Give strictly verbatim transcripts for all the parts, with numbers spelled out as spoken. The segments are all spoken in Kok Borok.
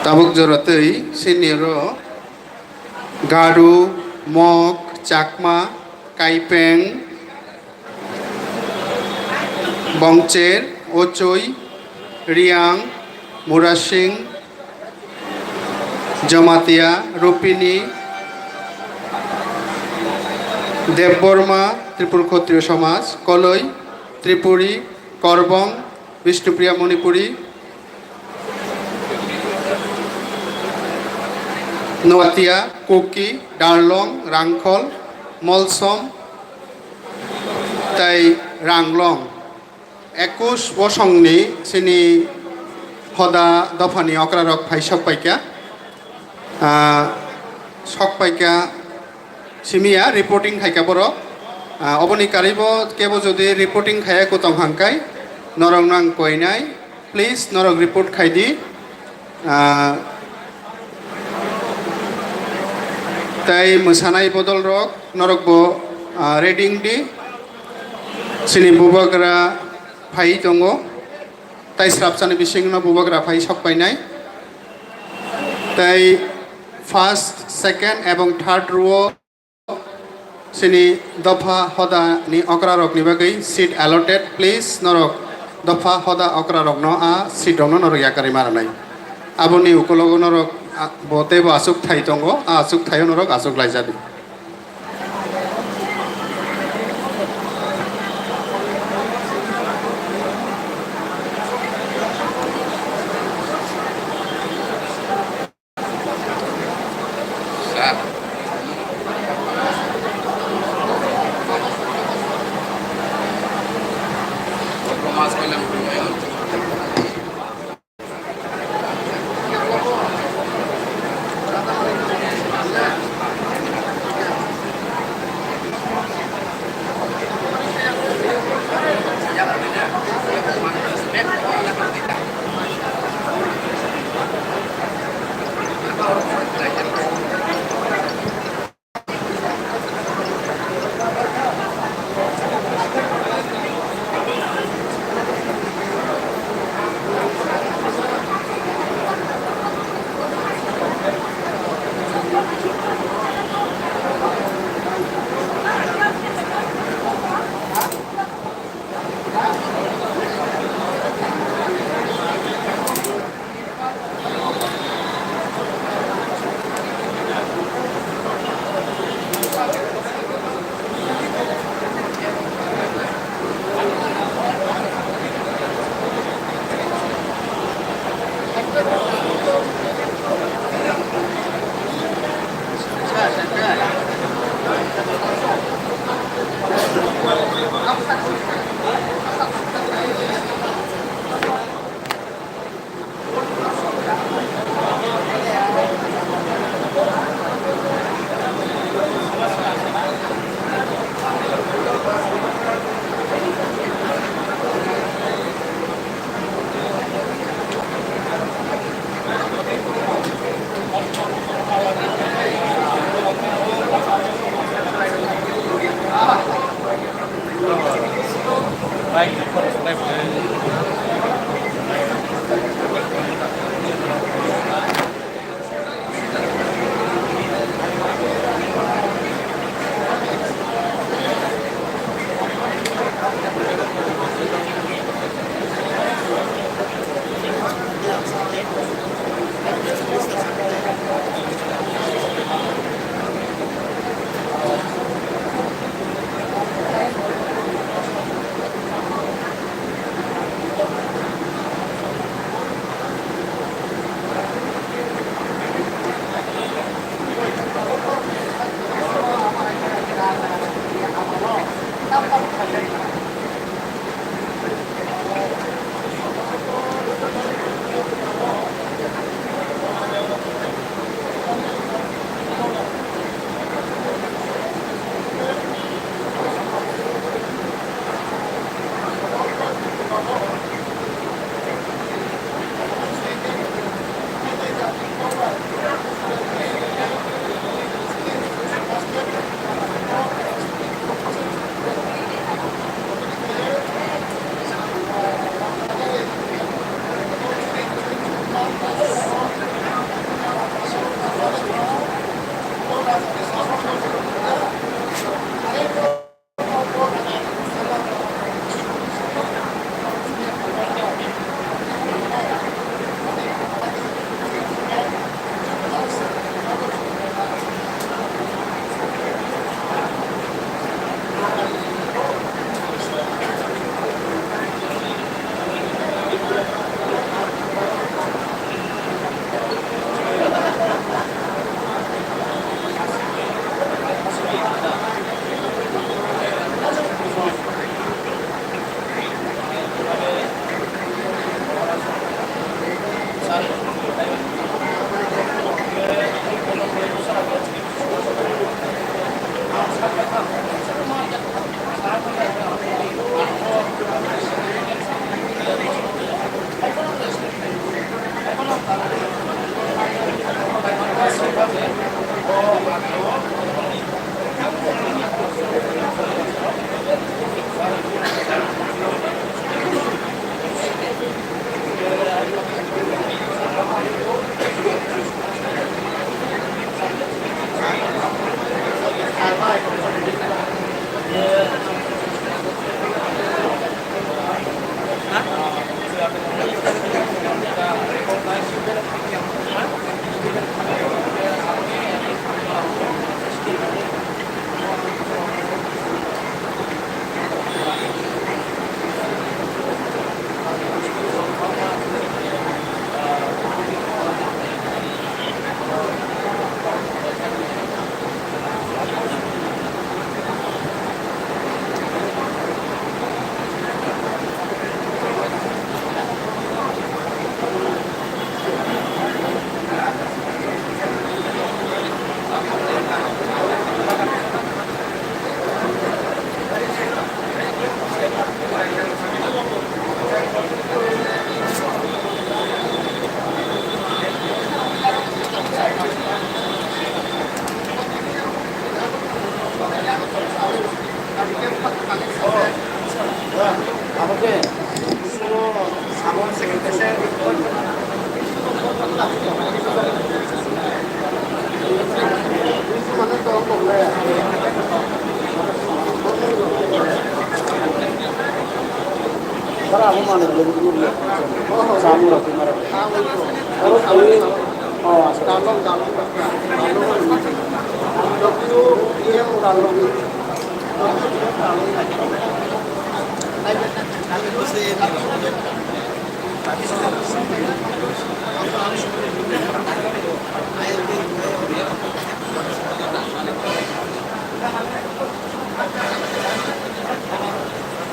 Tabuk jora twi senior o Garo, Mok, Chakma, Kaipeng, Bongcher, Ochoi, Riang, Murasing, Jamatia, Rupini, Debbarma, Tripura Khotriyo Samaj, Koloi, Tripuri, Korbong, Bishnupriya Manipuri, Noatia, Kuki, Darlong, Rangkhol, Molsom, tei Ranglong. Ekus bosongni chini hoda dophani okrarok phai sok paikha. Ah, sok paikha simiya reporting khaikha borok. Ah, oboni karibo kebo jodi reporting khaya kutong hangkai norok nang koinai. Please, norok report khai di. Ah, tei mwsanai bodol rok, norok bo, ah, reading di. Chini bubagra phai tongo. Tai srapsani bisingno bubagra phai sok painai. Tai first, second ebong third row o chini dopha hoda ni okra rok ni bagwi seat allotted, please norok dopha hoda okra rok no a seat rok no norok yakarwi ma rwnai. Aboni ukulogo norok, a, bo teibo aswk thai tongo, a aswk thaio norok aswk laijadi.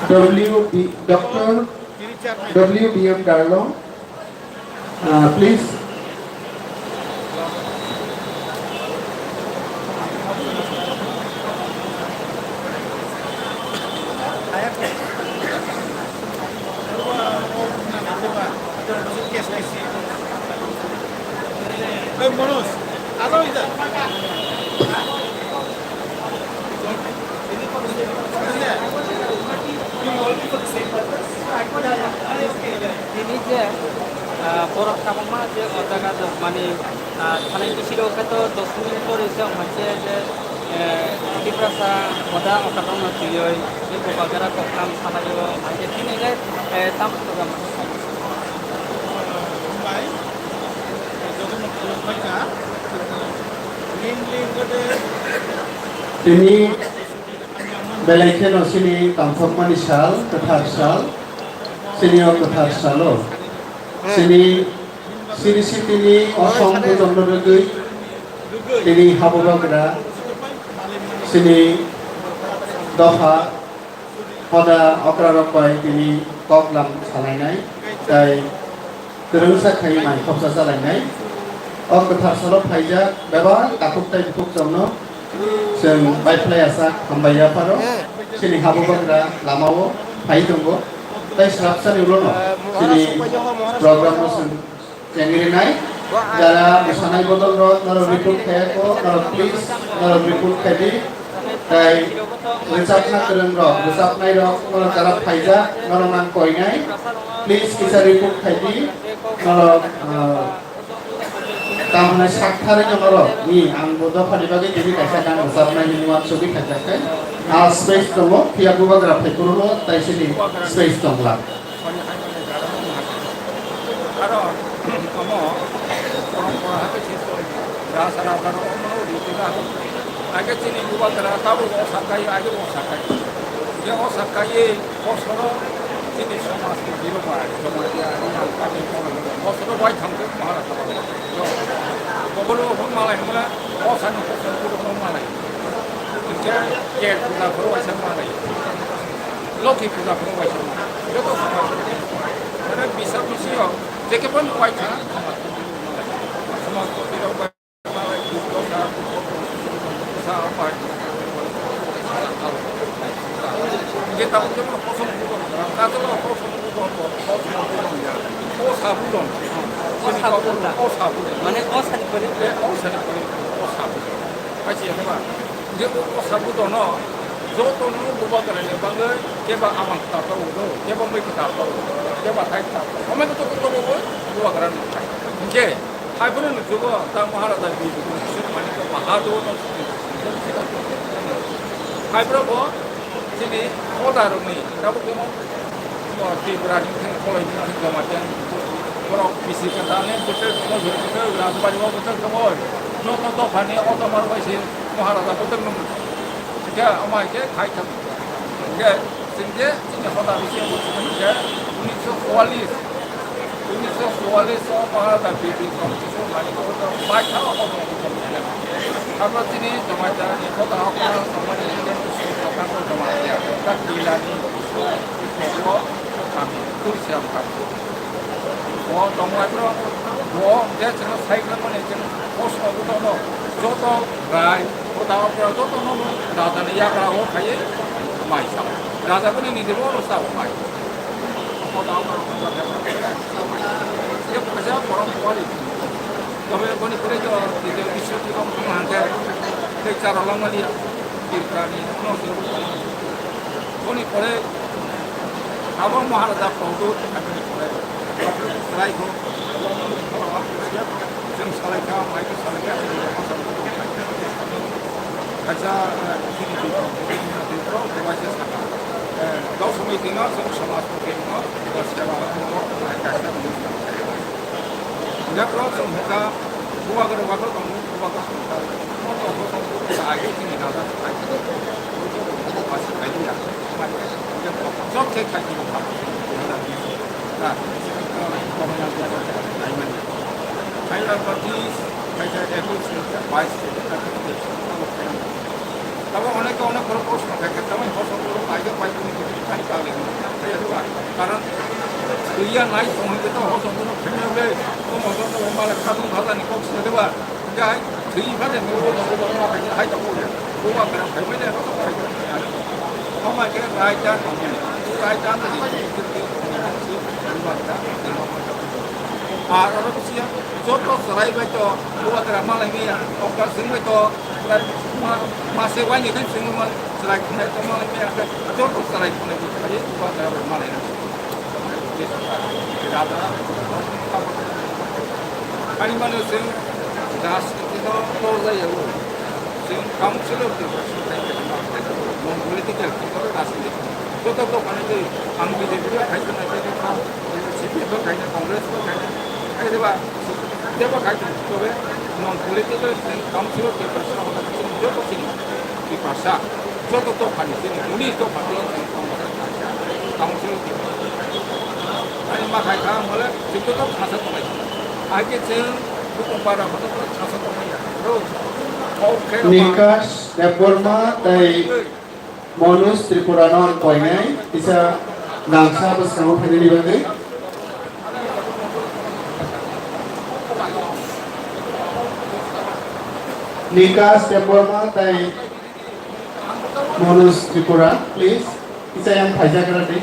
W B, Doctor W B M Darlong, uh, please. Tini je, ah, borok tabangma je o jaga rok mani, ah, thanai bisi rok khe to dos minute pore se wng kha je, eh, Tiprasa hoda okra rok no twiwi, je bubagra koklam salaio, hai khe tini le, eh, tam program. Tini belai kheno chini tongthokmani sal, kwthar sal, chini o kwthar salo, chini siri sitini osom bujon rwgwi, tini habubagra, chini dopha, hoda okrarok bai tini koklam salainai, tai kwrwngsa khai mai khopsa chalainai. O kwthar salo phaijak bebak takhuk tai bukhuk chongno chwng bai phlai asak hambai yapharo chini habubagra lamao phai tongo. Tai swrapsani ulono chini program no chwng chengrinai. Jara mwsanai bodol rok norok report khayako, norok please norok report khaidi. Tai rwchapna kwrwng rok, rwchapnai rok, norok jara phaijak, norok nang koinai. Please kisa report khaidi. Norok, ah, tamni sakthari no norok. Ni ang bo dophani bagwi tini kaisa nang rwchapnai ni uansugwi khaijak khe. Ah, space tongo, phiya bubagra phai phuru no tai sini space tongla. Aro omo porompora hai khe se raja raja rok omo no ri twi na hai khe chini bubagra tabuk o sakai age o sakai je o sakai bosoro chini somaj ni biro bai somaj ya ni ang kami bosoro bai thang khe mahara thang khe bobolo hwn malai hwn o sani bosoro hwn malai khe ke puja phoro waisa malai. Lokhi puja phoro waisa. Joto samaj. Mane bisa bisi o, jeke pon waisa. Samaj ko tiro bai. Sa pai. Kita pun cuma kosong juga. Kata lo kosong juga. Kosong juga ya. O sabudon. O sabudon. O sabudon. Mane o sani kore. O sani kore. O sabudon. Kachi ya ba. Je o, o sabudono joto no bubagra ni bagwi keba amang kta tongo, keba mui kta tongo, keba thai kta tongo. Amai kto kto bo bubagra ni thai. Hinkhe hai phuru ni jugo ta Maharaja Bijnu Kishore Manikya Bahadur no hai phuru bo chini hoda rok ni tabuk jemon Tripura ni Borok bisi kwtal ni bwtwk, bwtwk, bwtwk, rajbari o bwtwk tongoi. Joto dophani o tomar bai se Maharaja bwtwk nung. Hingke omo hai khe khai thang. Hingke chwng je chini hoda bisi o chwng je unisho chwallis, unisho chwallis o Maharaja Bipin Chondro Kishore Manik o bai thang o. Abo chini Jamatia ni hoda o Jamatia ni Jamatia ni Jamatia ni Jamatia ni Kami, Turisam Kami. Bo tongmai bro, bo hwnkhe chwngno sai khlaimani chwng post no jotono, joto rai, bo dawa bro jotono raja ni yagra o khaiwi mai sa. Raja boni nini bo ro sa mai. Bo dawa bro ko ba ya. Ye kaisa borom kwali. Tobe boni pore jo, je, je, bisyo ti kong kong hangke, tei chara langmani, Tripura ni, no, Boni pore abo Maharaja Pradyut, aboni pore Pradyut Rai kho, chwng salaikha, mai khe salaikha, kaisa, eh, chini bikram, bikram, bikram, bikram, eh, dosmi dino chwng samaj ni bikram, seba, kaisa, Hingke borok chwng hwnkha bubagra wago tongo, bubagra hwnkha. Moto hosom bubagra age chini raja hwnkha. Basi kaiya. Hingke borok chok khe khai chini raja. Na, Hailakbati, kaisa ekus, bais, Tamo onek onek borok kok songkha khe tamo hosom borok aida pai kuni kuni thani kali. Karon thwiya nai songwi khe to hosom borok thangya ble. Tamo hosom borok mala khatung khatani kok sede ba. Jai thwi phade borok borok ma khe hai to ko. Ko ma khe hai mai ne hosom hai to. Tamo khe rai ta tamo. Rai ta tamo. Ar oro bisi joto chwrai bai to bubagra malai maya, okra sing bai to, ma, mase waini khe sing ma, chwrai khunai to malai maya, joto chwrai khunai bo khai bubagra malai na. Ani mano sing das kiti no to jai ya. Chwng council of the non political, joto to mane tei ang B J P bai khai tongnai, tei C P M bai khai na, Congress bai khai na, khai deba, deba khai tong, tobe non political chwng council of the person, chwng joto chini Tiprasa, joto to khani chini, unis to khani chwng council of the person. Ani ma khai kha, mole chwng joto khasa tongnai. Ai khe chwng bukung para hoto khasa tongnai ya. Bro, kok khe Nikash Debbarma tei Manoj Tripura no ang koinai, kisa nangsa bwskango phainani bagwi. Nikash Debbarma tei Manoj Tripura, please, kisa yang phaijak radi.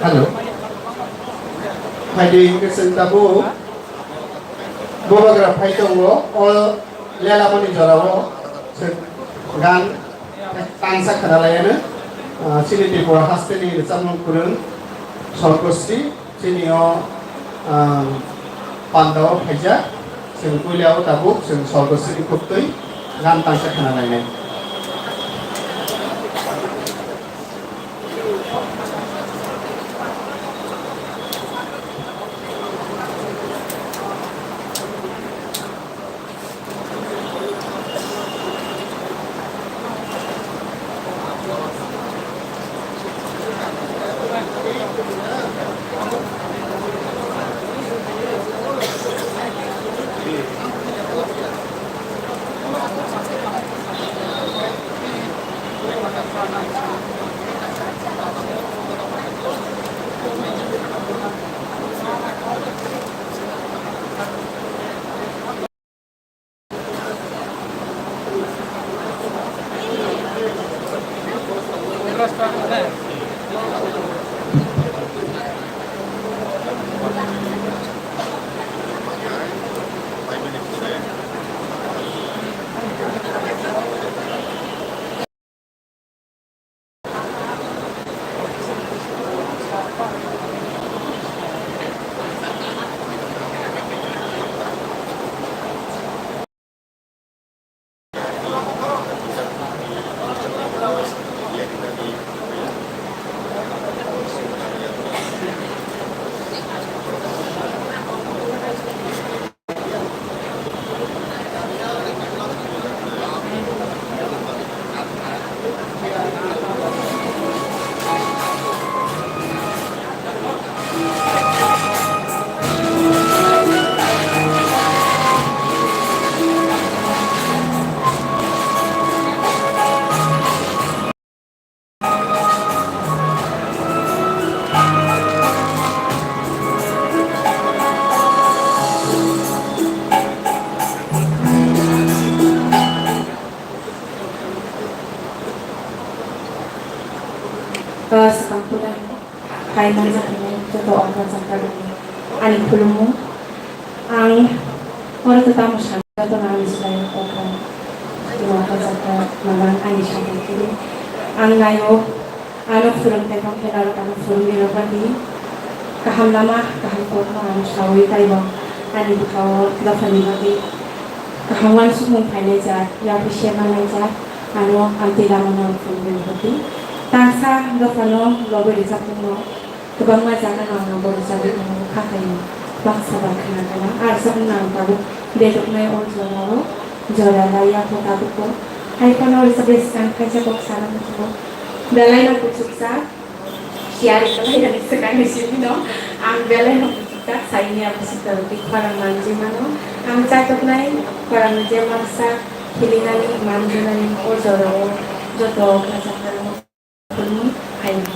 Hello. Phaidi hwnkhe chwng tabuk Bubagra phai tongo, o lela boni jorao chwng gan tangsa khna laiano, ah, chini Tripura hasteni rwchapmung kwrwng Sorgosri chini o, ah, pandao phaijak, chwng puila o tabuk chwng Sorgosri ni khuktwi gan tangsa khna lainai. Hai manjak hwnwi joto okra chakra rokno ani khulumung. Ang oro tamo sani jotono ani slai okra, tamo okra chakra manang ani sakni kiri. Ang naio, ano phwrwng tei tongthai narok ano phwrwngwi rwbadi. Kaham lama, kaham kokno ang saui taibo ani bwkhao dophani bagwi kaham uansukmung phainai jak, yapri se manai jak, ano amtwi lamano ang phwrwngwi rwbadi. Tangsa dophano lobwi rwjakmungno kwbangma jaga no ang bo rwchapwi tongo, kha khaio baksa ba khna gana. Ar chwng nang tabuk bedoknai o jorao jora laiya kho tabukbo. Hai phano rwchapwi swkang kaisa kok sana muchungo. Belai no kuchuksa, siyari kwlai nani swkang ni simi no. Ang belai no kuchuksa, saini abo sita rwtwi khorang manjwi mano. Ang chatoknai khorang ni je mansa khilinani manjunani o jorao joto kachakharno. Khulumung, hai.